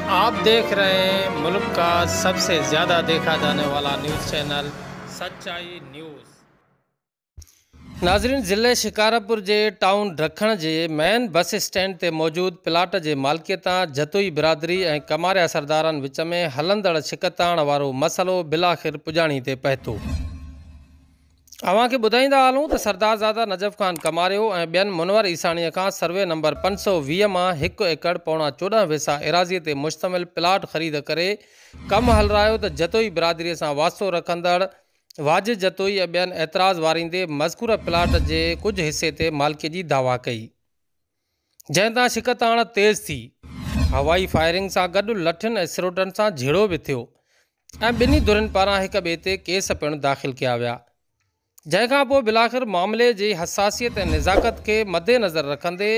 आप देख रहे हैं मुल्क का सबसे ज़्यादा देखा जाने वाला न्यूज़ चैनल सच्चाई न्यूज़। नाज़रीन, ज़िले शिकारपुर जे टाउन ढखण जे मेन बस स्टैंड ते मौजूद प्लाट जे मालिकीअ तां जतोई बिरादरी ऐं कमारिया सरदारनि विच में हलंदड़ छिकताण वारो मसइलो बिलाख़िर पुॼाणी ते पहुतो। अव्हांखे ॿुधाईंदा हलूं त सरदारज़ादा नजफ़ ख़ान कमारियो ऐं ॿियनि मुनवर ईसाणीअ खां सर्वे नंबर 520 मां 1 एकड़ 14.75 वैसा एराज़ीअ ते मुश्तमिल प्लाट ख़रीद करे कमु हलरायो त जतोई बिरादरीअ सां वास्तो रखंदड़ वाजिद जतोई ऐं ॿियनि एतिराज़ वारींदे मज़कूरा प्लाट जे कुझु हिसे ते मालिकीअ जी दावा कई, जंहिं तां शिकताण तेज़ थी। हवाई फायरिंग सां गॾु लठियुनि ऐं सिरोटनि सां झेड़ो बि थियो ऐं ॿिन्ही धुरियुनि पारां हिक ॿिए ते केस पिणु दाख़िल कया विया, जंहिं खां पोइ बिलाख़िर मामले जी हसासियत ऐं निज़ाकत खे मद्देनज़र रखंदे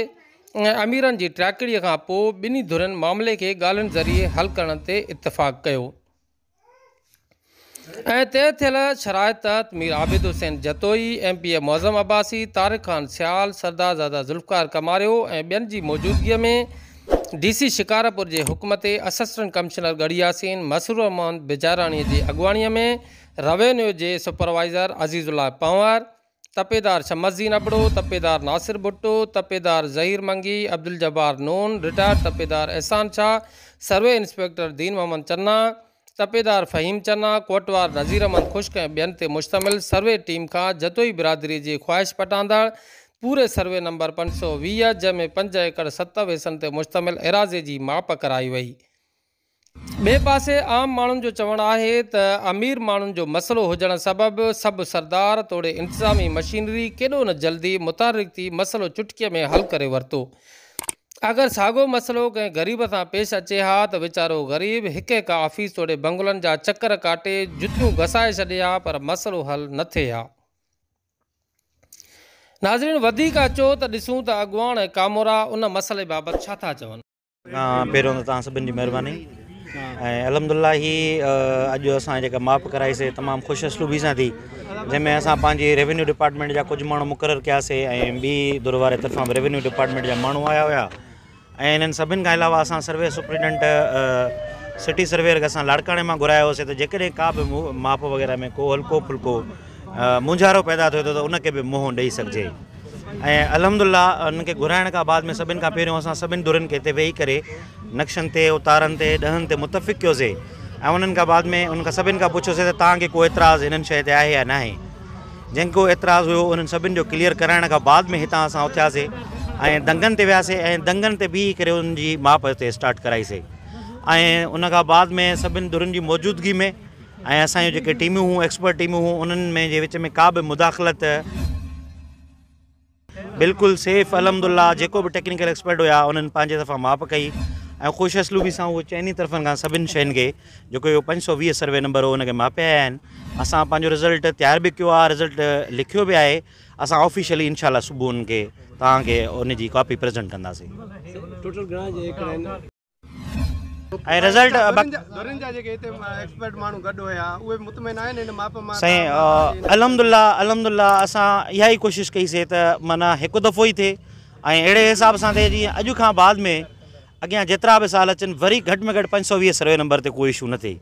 ऐं अमीरनि जी टाकड़ीअ खां पोइ ॿिन्ही धुरियुनि मामले खे ॻाल्हियुनि ज़रिए हल करण ते इत्तिफ़ाक़ कयो ऐं तय थियल शराइत तहत मीर आबिद हुसैन जतोई, एमपीए मौज़म अब्बासी, तारिक ख़ान सियाल, सरदारज़ादा ज़ुल्फ़कार कमारियो ऐं ॿियनि जी मौजूदगीअ में डीसी शिकारपुर जे हुक्म ते असिस्टेंट कमिश्नर गढ़ियासीन मसरूर रहमान बिजाराणीअ जी अॻुवाणीअ में रेवेन्यू जे सुपरवाइज़र अज़ीज़ुल्लाह पंवर, तपेदार शमज़ीन अबड़ो, तपेदार नासिर भुट्टो, तपेदार ज़हीर मंगी, अब्दुल जब्बार नून, रिटायर्ड तपेदार एहसान शाह, सर्वे इंस्पेक्टर दीन मोहम्मद चन्ना, तपेदार फ़हीम चन्ना, कोटवार नज़ीर अहमद खुश्क ऐं ॿियनि ते मुश्तमिल सर्वे टीम खां जतोई बिरादरी जी ख़्वाहिश पटांदड़ पूरे सर्वे नंबर 520 जंहिंमें 5 एकड़ 7 वैसनि ते मुश्तमिल एराज़ी जी माप कराई वई। ॿिए पासे आम माण्हुनि जो चवणु आहे त अमीर माण्हुनि जो मसइलो हुजण सबबु सभु सरदार तोड़े इंतिज़ामी मशीनरी केॾो न जल्दी मुतहरिक थी मसइलो चुटकीअ में हल करे वरितो। अगरि साॻियो मसइलो कंहिं ग़रीब सां पेश अचे हा त वीचारो ग़रीब हिकु हिकु ऑफिस तोड़े बंगलनि जा चक्कर काटे जुतियूं घसाए छॾे हा, पर मसइलो हल न थिए हा। नाज़रीन, वधीक अचो त ॾिसूं त अॻुवाण ऐं कामोरा उन मसइले बाबति छा था चवनि। पहिरियों त तव्हां सभिनि जी महिरबानी ऐं अल्हम्दुलिल्लाह ही अॼु असां जेका माप कराईसीं तमामु ख़ुशि असलूबी सां थी, जंहिंमें असां पंहिंजी रेवेन्यू डिपार्टमेंट जा कुझु माण्हू मुक़ररु कयासीं ऐं ॿी धुर वारे तरफ़ां बि रेवेन्यू डिपार्टमेंट जा माण्हू आया हुया ऐं इन्हनि सभिनि खां अलावा असां सर्वे सुप्रिंटेंडेंट सिटी सर्वेयर खे असां लाड़काणे मां घुरायो हुउसीं त जेकॾहिं का बि माप वग़ैरह में को हल्को फुल्को मुंझारो पैदा थिए थो त उनखे बि मुंहुं ॾेई सघिजे। ऐं अल्हम्दुलिल्लाह उन्हनि खे घुराइण खां बाद में सभिनि खां पहिरियों असां सभिनि धुरनि खे हिते वेही करे नक्शनि ते, उतारनि ते, ॾहनि ते मुतफ़िक़ कयोसीं ऐं उन्हनि खां बाद में उन्हनि खां सभिनि खां पुछियोसीं त तव्हांखे को एतिराज़ हिननि शइ ते आहे या न आहे। जंहिं को एतिराज़ हुयो उन्हनि सभिनि जो क्लियर कराइण खां बाद में हितां असां उथियासीं ऐं दंगनि ते वियासीं ऐं दंगनि ते बीह करे उन्हनि जी माप ते स्टार्ट कराईसीं ऐं उन खां बाद में सभिनि धुरनि जी मौजूदगी में ऐं असांजूं जेके टीमियूं हुयूं, एक्सपर्ट टीमियूं हुयूं, उन्हनि में जे विच में का बि मुदाख़लत बिल्कुलु सेफ़ अल्हम्दुलिल्लाह जेको बि टेक्निकल एक्सपर्ट हुया उन्हनि पंहिंजे तरफ़ां माप कई ऐं ख़ुशि असलूबी सां उहो चइनी तरफ़नि खां सभिनि शयुनि खे जेको इहो 520 सर्वे नंबर हो उनखे मापे आया आहिनि। असां पंहिंजो रिज़ल्ट तयारु बि कयो आहे, रिज़ल्ट लिखियो बि आहे। असां ऑफिशियली इनशाला सुबुह उनखे तव्हांखे उनजी कॉपी प्रेज़ेंट कंदासीं। ऐं रिज़ल्ट साईं अल्हम्दुलिल्लाह अल्हम्दुलिल्लाह असां इहा ई कोशिशि कईसीं त माना हिकु दफ़ो ई थिए ऐं अहिड़े हिसाब सां थिए जीअं अॼु खां बाद में अॻियां जेतिरा बि साल अचनि वरी घटि में घटि 520 सर्वे नंबर ते को इशू न थिए।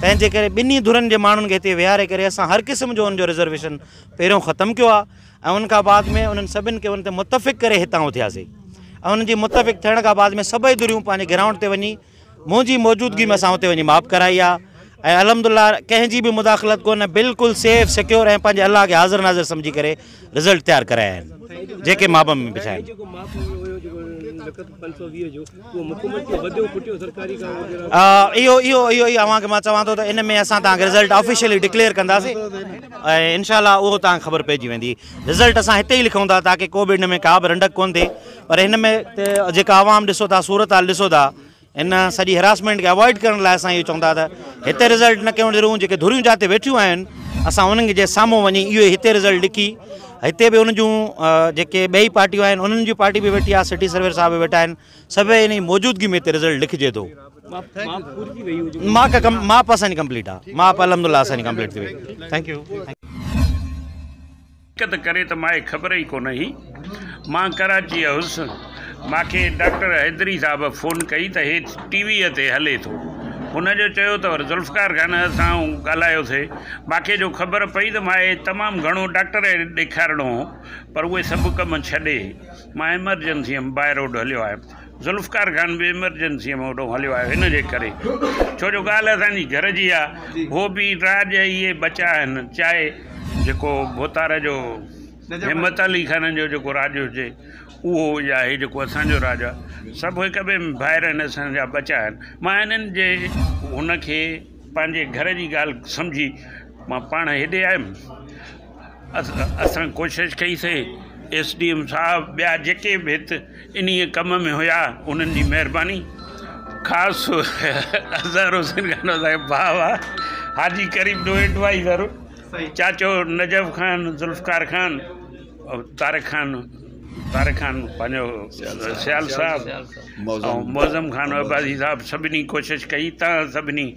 तंहिंजे करे ॿिन्ही धुरनि जे माण्हुनि खे हिते विहारे करे असां हर क़िस्म जो उनजो रिज़र्वेशन पहिरियों ख़तमु कयो आहे ऐं उन खां बाद में उन्हनि सभिनि खे उन ते मुतफ़िक़ करे हितां उथियासीं ऐं उन्हनि जी मुतफ़िक़ थियण खां बाद में सभई धुरियूं पंहिंजे ग्राउंड ते वञी मुंहिंजी मौजूदगी में असां उते वञी माप कराई आहे ऐं अल्हम्दुलिल्लाह कंहिंजी बि मुदाख़लत कोन, बिल्कुलु सेफ़ सिक्योर ऐं पंहिंजे अलाह खे हाज़िर नाज़िर सम्झी करे रिज़ल्ट तयारु कराया आहिनि जेके माप में बिछाया आहिनि। इहो इहो इहो ई तव्हांखे मां चवां थो त इन में असां तव्हांखे रिज़ल्ट ऑफिशियली डिक्लेयर कंदासीं ऐं इनशाला उहो तव्हांखे ख़बर पइजी वेंदी। रिज़ल्ट असां हिते ई लिखूं था ताकी को बि हिन में का बि रंडक कोन थिए, पर हिन में त जेका आवाम ॾिसो था, सूरत हाल ॾिसो था, इन सॼी हरासमेंट खे अवॉइड करण लाइ असां इहो चवंदा त हिते रिज़ल्ट न कयूं ज़रूरु, जेके धुरियूं जिते वेठियूं आहिनि असां उन्हनि जे साम्हूं वञी इहो हिते रिज़ल्ट लिखी हिते बि उन्हनि जूं जेके ॿई पार्टियूं आहिनि उन्हनि जी पार्टी बि वेठी आहे, सिटी सर्वेयर साहिब बि वेठा आहिनि, सभई इन मौजूदगी में हिते रिज़ल्ट लिखिजे थो। माप असांजी कंप्लीट आहे, माप अल्हम्दुलिल्लाह असांजी कंप्लीट थी वई। Thank you. दिक़त करे त माए ख़बर ई कोन हुई। मां कराची हुउसि مانکي ڊاڪٽر حيدري صاحب فون ڪئي ته هي ٽي ويء تي هلي ٿو. هن جو چيو ته ور ذوالفقار خان سان ڳالهايوسي. مانکي جو خبر پئي ته مان هي تمام گهڻو ڊاڪٽر کي ڏيکارڻو هو پر اهي سڀ ڪم ڇڏي مان ايمرجنسيء ۾ باء روڊ هليو آيم. ذوالفقار خان به ايمرجنسيء ۾ هوڏو هليو آيو ان جي ڪري ڇو جو ڳالهه اسان جي گهر جي آ. هو به راڄ اهي ٻچا آهن چاهي جيڪو ڀوتار جو همت علي خان جو جيڪو راڄ هجي اهو يا هي جيڪو اسان جو راڄ آهي سڀ هڪ ٻئي ۾ ڀائر آهن اسان جا ٻچا آهن. مان هنن جي هن کي پنهنجي گهر جي ڳالهه سمجهي مان پاڻ هيڏي آيم. اسان ڪوشش ڪئي سي ايس ڊي ايم صاحب ٻيا جيڪي به هت انهيء ڪم ۾ هيا انهن جي مهرباني. خاص اظهر حسين خان اسان جو ڀاء آهي، حاجي ڪريم جو ايڊوائيزر چاچو نجف خان، ذوالفقار خان، طارق خان، طارق خان پنهنجو سيال صاحب ۽ معظم خان عباسي صاحب سڀني ڪوشش ڪئي تان سڀني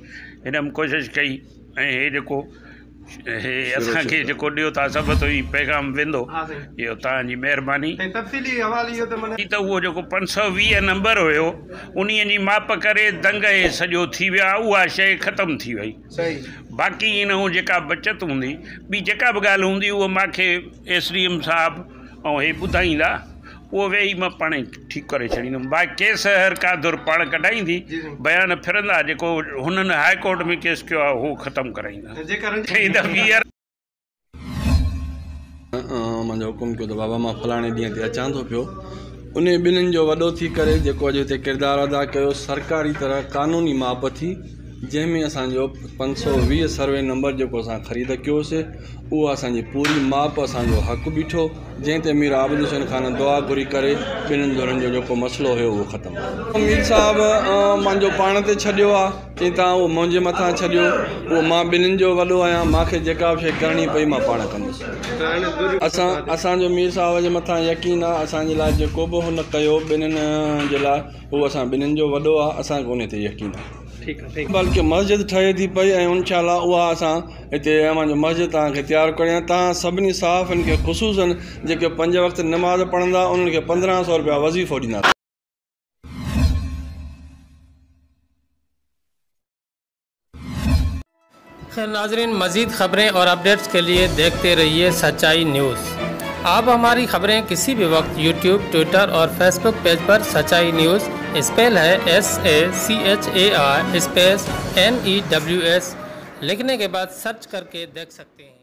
هن ۾ ڪوشش ڪئي ۽ هي جيڪو هي اسان کي جيڪو ڏيو ٿا سڀ تو هي پيغام ويندو اهو توهان جي مهرباني. ته اهو جيڪو 520 نمبر هيو انهي جي ماپ ڪري دنگ هي سڄو ٿي ويو آهي اها شيء ختم ٿي وئي باقي ان هون جيڪا بچت هوندي ٻي جيڪا به ڳالهه هوندي اهو مان کي ايس ڊي ايم صاحب ۽ هي ٻڌائيندا اهو ويهي مان پاڻ ئي ٺيڪ ڪري ڇڏيندم باقي ڪيس هر ڪا ڌر پاڻ ڪڍائيندي بيان ڦرندا جيڪو هنن هاء ڪورٽ ۾ ڪيس ڪيو آهي اهو ختم ڪرائيندا. منهنجو حڪم ڪيو ته بابا مان فلاڻي ڏينهن تي اچان ٿو پيو. انهي ٻنهين جو وڏو ٿي ڪري جيڪو اڄ هتي ڪردار ادا ڪيو سرڪاري طرح قانوني ماپ ٿي جنهن ۾ اسان جو 520 سروي نمبر جيڪو اسان خريد ڪيوسي اهو اسان جي پوري ماپ اسان جو حق بيٺو جنهن تي مير عابد حسين خان دعا گهري ڪري ٻنهين ڌرين جو جيڪو مسئلو هيو اهو ختم ڪيو. مير صاحب پنهنجو پاڻ تي ڇڏيو آ چئي تان اهو منهنجي مٿان ڇڏيو اهو مان ٻنهين جو وڏو آهيان مان کي جيڪا به شيء ڪرڻي پئي مان پاڻ ڪندس. اسان اسان جو مير صاحب جي مٿان يقين آ اسان جي لاء جيڪو به هن ڪيو ٻنهين جي لاء هو اسان ٻنهين جو وڏو آ اسان کي انهي تي يقين آ. بلڪه مسجد ٺهي ٿي پئي ۽ انشاء الله اها اسان هتي اوهان جو مسجد توهان کي تيار ڪريان توهان سڀني صحافين کي خصوصا جيڪي پنج وقت نماز پڙهندا انهن کي 1500 رپيا وظيفو ڏينداسين. खैर नाजरीन, मज़ीद खबरें और अपडेट्स के लिए देखते रहिए सच्चाई न्यूज़। आप हमारी खबरें किसी भी वक्त यूट्यूब, ट्विटर और फेसबुक पेज पर सच्चाई न्यूज़, स्पेल है SACHAI space NEWS लिखने के बाद सर्च करके देख सकते हैं।